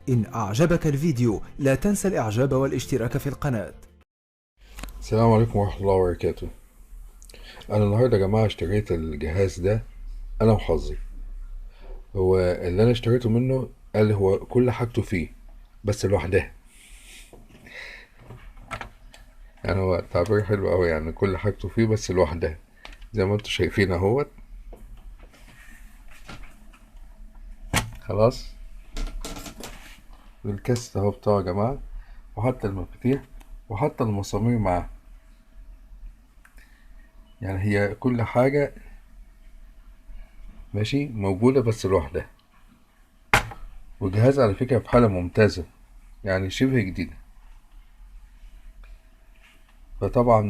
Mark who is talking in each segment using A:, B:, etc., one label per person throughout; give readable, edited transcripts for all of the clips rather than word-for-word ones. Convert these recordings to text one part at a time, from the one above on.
A: إن أعجبك الفيديو لا تنسى الإعجاب والاشتراك في القناة.
B: السلام عليكم ورحمة الله وبركاته. أنا النهاردة يا جماعة اشتريت الجهاز ده أنا وحظي. هو اللي أنا اشتريته منه قال هو كل حاجته فيه بس لوحدها، يعني هو تعبير حلو أوي، يعني كل حاجته فيه بس لوحدها زي ما انتوا شايفين اهوت. خلاص الكاست اهو بتاعه يا جماعة، وحتى المفاتيح وحتى المسامير معاه، يعني هي كل حاجة ماشي موجودة بس لوحدها. والجهاز على فكرة في حالة ممتازة، يعني شبه جديدة. فطبعا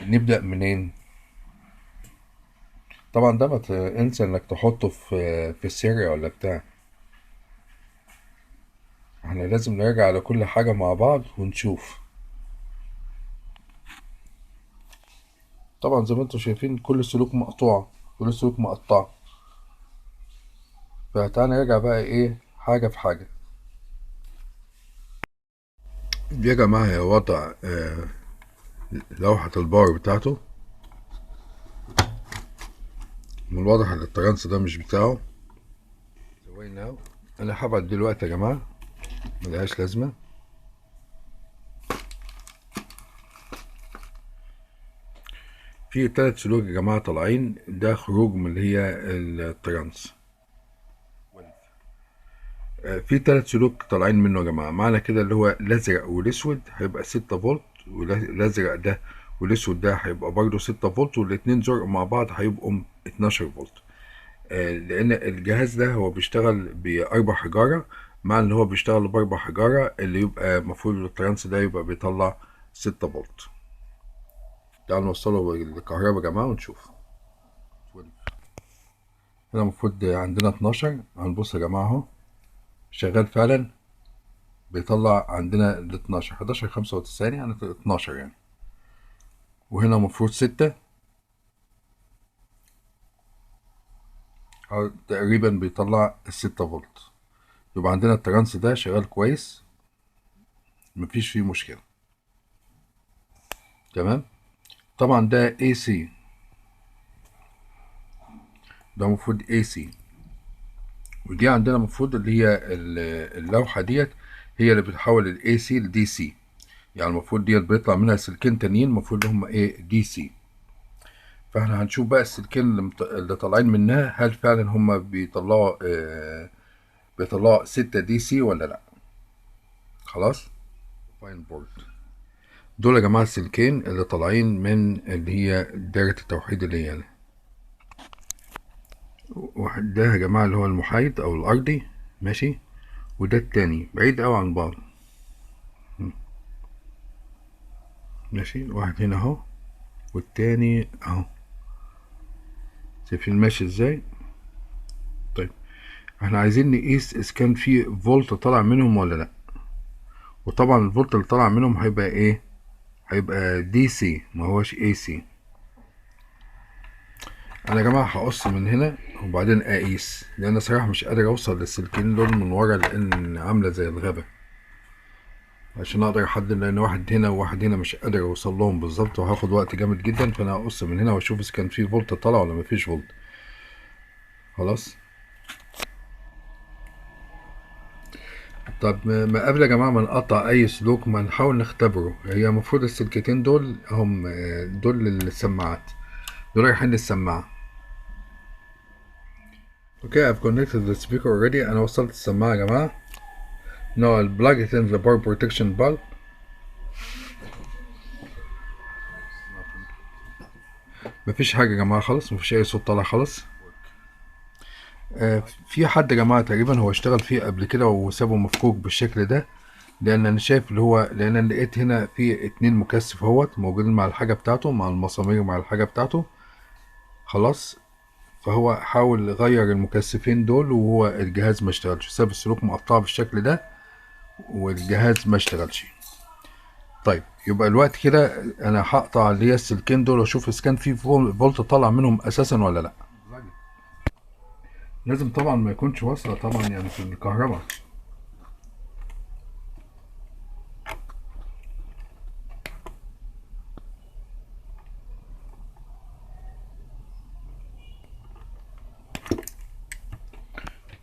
B: نبدأ منين؟ طبعا ده ما انسى انك تحطه في السيريا ولا بتاع، احنا لازم نراجع على كل حاجة مع بعض ونشوف. طبعا زي ما انتم شايفين كل السلوك مقطوعة، كل السلوك مقطعة. فتعالى نراجع بقى ايه حاجة في حاجة. دي يا جماعة هي وضع لوحة ال power بتاعته. من الواضح ان الترانس ده مش بتاعه. انا هبعد دلوقتي يا جماعة، ملهاش لازمة. في 3 سلوك يا جماعة طالعين، ده خروج من اللي هي الترانس. في 3 سلوك طالعين منه يا جماعة، معنى كده اللي هو الأزرق والأسود هيبقى 6 فولت، والأزرق ده والأسود ده هيبقى برضه 6 فولت، والاتنين زرق مع بعض هيبقوا 12 فولت. لأن الجهاز ده هو بيشتغل بأربع حجارة، مع إن هو بيشتغل بأربع حجارة اللي يبقى المفروض الترانس ده يبقى بيطلع 6 فولت. تعالوا نوصله بالكهرباء يا جماعة ونشوف. هنا المفروض عندنا 12، هنبص يا جماعة أهو شغال فعلا، بيطلع عندنا ال 12، 11 95 يعني 12 يعني. وهنا المفروض 6 تقريبا بيطلع 6 فولت. يبقى عندنا الترانس ده شغال كويس، مفيش فيه مشكلة. تمام. طبعا ده AC، ده المفروض AC. ودي عندنا المفروض اللي هي اللوحة ديت هي اللي بتحول ال AC ل DC، يعني المفروض ديت بيطلع منها سلكين تانيين المفروض هم ايه DC. فاحنا هنشوف بقى السلكين اللي طالعين منها هل فعلا هم بيطلعوا 6 DC ولا لا. خلاص fine board. دول يا جماعة السلكين اللي طالعين من اللي هي دايرة التوحيد اللي هي واحد ده يا جماعة اللي هو المحايد أو الأرضي ماشي، وده التاني بعيد أوي عن بعض ماشي. واحد هنا أهو والتاني أهو، شايفين ماشي ازاي؟ طيب احنا عايزين نقيس إذا كان في فولت طالع منهم ولا لأ. وطبعا الفولت اللي طالع منهم هيبقى ايه؟ هيبقى DC ما هوش AC. انا يا جماعه هقص من هنا وبعدين اقيس، لان صراحه مش قادر اوصل للسلكين دول من ورا لان عامله زي الغابه، عشان اقدر احدد، لان واحد هنا وواحد هنا مش قادر اوصل لهم بالظبط وهاخد وقت جامد جدا. فانا هقص من هنا واشوف اذا كان في فولت طالع ولا مفيش فولت. خلاص. طب ما قبل يا جماعه ما نقطع اي سلوك ما نحاول نختبره. هي المفروض السلكتين دول هم دول للسماعات، دول رايحين للسماعه. Okay, I've connected the speaker already. انا وصلت السماعه يا جماعه. Now I'll plug it in the power protection bulb. مفيش حاجه يا جماعه خالص، مفيش اي صوت طالع خالص. في حد يا جماعه تقريبا هو اشتغل فيه قبل كده وسابه مفكوك بالشكل ده، لان انا شايف اللي هو، لان انا لقيت هنا في 2 مكثف اهوت موجودين مع الحاجه بتاعته، مع المسامير مع الحاجه بتاعته. خلاص. فهو حاول يغير المكثفين دول وهو الجهاز ما اشتغلش، ساب السلوك مقطعه بالشكل ده والجهاز ما اشتغلش. طيب يبقى الوقت كده انا هقطع اللي هي السلكين دول واشوف اذا كان في فولت طالع منهم اساسا ولا لا. لازم طبعا ما يكونش واصله طبعا يعني في الكهرباء.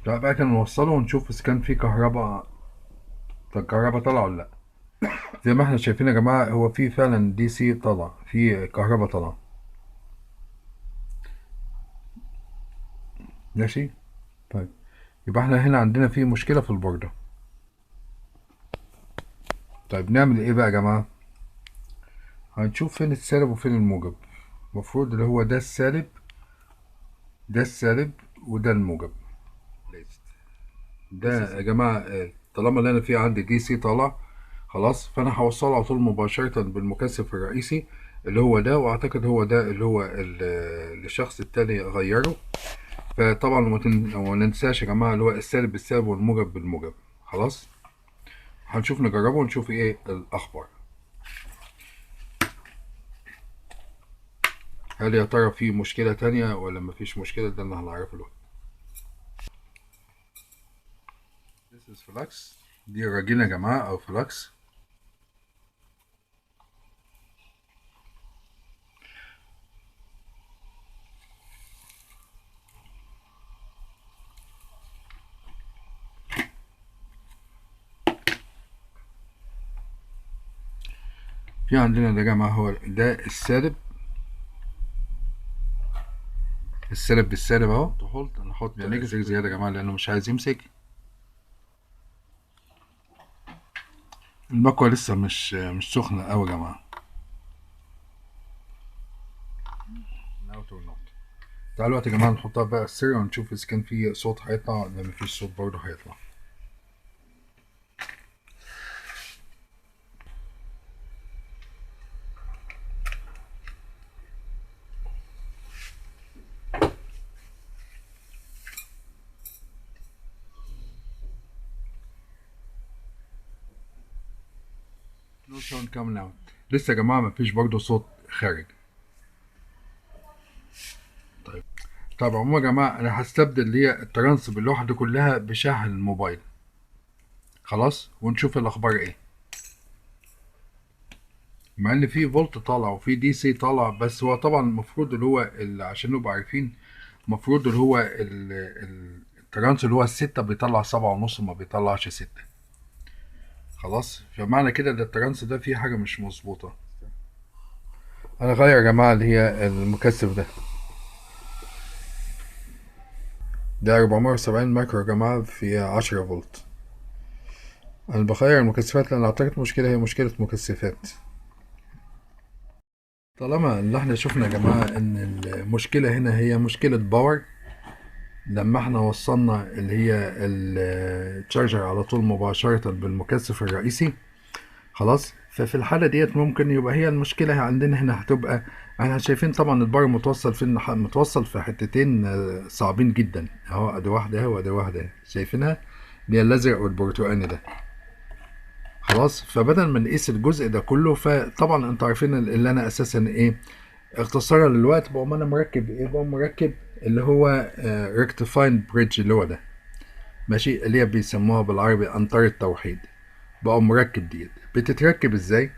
B: تعال بقى كان نوصله ونشوف اذا كان في كهرباء، الكهرباء طالعه ولا لا. زي ما احنا شايفين يا جماعة هو في فعلا DC طالع، في كهرباء طالعه. ماشي. طيب يبقى احنا هنا عندنا في مشكلة في البورده. طيب نعمل ايه بقى يا جماعة؟ هنشوف فين السالب وفين الموجب. المفروض اللي هو ده السالب، ده السالب، وده الموجب. ده يا جماعة طالما اللي انا في عندي DC طالع خلاص، فانا هوصله على طول مباشرة بالمكثف الرئيسي اللي هو ده، واعتقد هو ده اللي هو الشخص التاني غيره. فطبعا ما ننساش يا جماعة اللي هو السالب بالسالب والموجب بالموجب. خلاص هنشوف نجربه ونشوف ايه الاخبار. هل يا ترى في مشكلة تانية ولا مفيش مشكلة؟ ده اللي هنعرفه دلوقتي. This is flux. دي الرجينة يا جماعة أو flux. في عندنا ده يا جماعة هو ده السالب، السالب بالسالب اهو. انا هحط negative زيادة يا جماعة لأنه مش عايز يمسك. المكوة لسه مش سخنة أوي يا جماعة. تعالوا دلوقتي يا جماعة نحطها بقى السريع ونشوف إذا كان في صوت هيطلع ولا مفيش صوت برضه هيطلع. No sound coming out. لسه يا جماعة مفيش برضه صوت خارج. طيب عموما يا جماعة أنا هستبدل اللي هي الترانس باللوحة دي كلها بشاحن الموبايل. خلاص ونشوف الأخبار إيه. مع إن في فولت طالع وفي DC طالع، بس هو طبعا المفروض اللي هو عشان نبقى عارفين، المفروض اللي هو ال trans اللي هو الستة بيطلع 7.5، ما بيطلعش 6. خلاص فمعنى كده ان ال trans ده فيه حاجة مش مظبوطة. انا غير يا جماعة اللي هي المكثف ده، ده 470 مايكرو يا جماعة في 10 فولت. انا بغير المكثفات لان اعتقد مشكلة هي مشكلة مكثفات. طالما اللي احنا شفنا يا جماعة ان المشكلة هنا هي مشكلة power، لما احنا وصلنا اللي هي ال charger على طول مباشرة بالمكثف الرئيسي. خلاص ففي الحالة ديت ممكن يبقى هي المشكلة عندنا هنا هتبقى، احنا شايفين طبعا ال power متوصل في متوصل في حتتين صعبين جدا اهو، ادي واحدة اهو وادي واحدة اهي، شايفينها اللي هي الازرق والبرتقاني ده. خلاص فبدل ما نقيس الجزء ده كله، فطبعا انتوا عارفين اللي انا اساسا ايه اختصارا للوقت بقوم انا مركب ايه، بقوم مركب اللي هو rectifying bridge اللي هو ده، ماشي، اللي هي بيسموها بالعربي قنطرة التوحيد. بقوم مركب ديت. بتتركب ازاي؟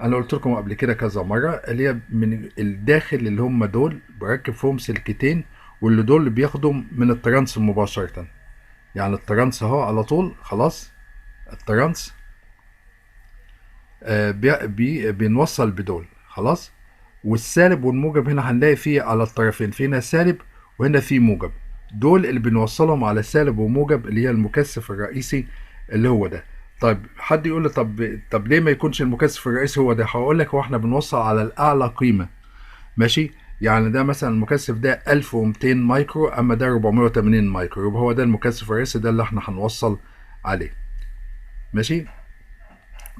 B: انا قلت لكم قبل كده كذا مرة، اللي هي من الداخل اللي هم دول بركب فيهم سلكتين، واللي دول اللي بياخدوا من ال trans مباشرة. يعني ال trans اهو على طول. خلاص ال trans بي بنوصل بدول. خلاص والسالب والموجب هنا هنلاقي فيه على الطرفين، في هنا سالب وهنا في موجب، دول اللي بنوصلهم على سالب وموجب اللي هي المكثف الرئيسي اللي هو ده. طيب حد يقول لي طب ليه ما يكونش المكثف الرئيسي هو ده؟ هقول لك هو احنا بنوصل على الاعلى قيمة. ماشي، يعني ده مثلا المكثف ده 1200 مايكرو، اما ده 480 مايكرو، يبقى هو ده المكثف الرئيسي ده اللي احنا هنوصل عليه. ماشي،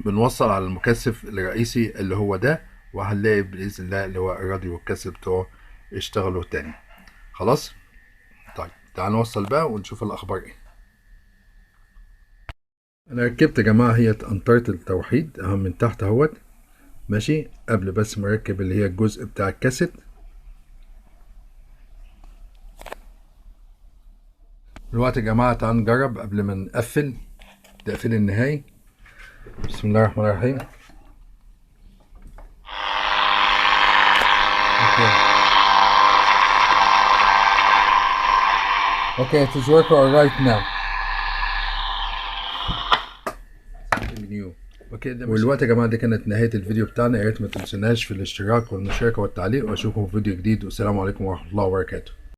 B: بنوصل على المكثف الرئيسي اللي هو ده، وهنلاقي باذن الله اللي هو الراديو والكاسيت بتوعه اشتغلوا تاني. خلاص طيب تعال نوصل بقى ونشوف الاخبار ايه. انا ركبت يا جماعة هي قنطرة التوحيد اهو من تحت اهوت. ماشي، قبل بس ما اركب اللي هي الجزء بتاع الكاسيت. دلوقتي يا جماعة تعال نجرب قبل ما نقفل التقفيل النهائي. بسم الله الرحمن الرحيم. okay Okay, it is working all right now. New. Okay. والوقت يا جماعة دي كانت نهاية الفيديو بتاعنا. يا ريت ما تنسوناش في الاشتراك والمشاركة والتعليق، واشوفكم في فيديو جديد، والسلام عليكم ورحمة الله وبركاته.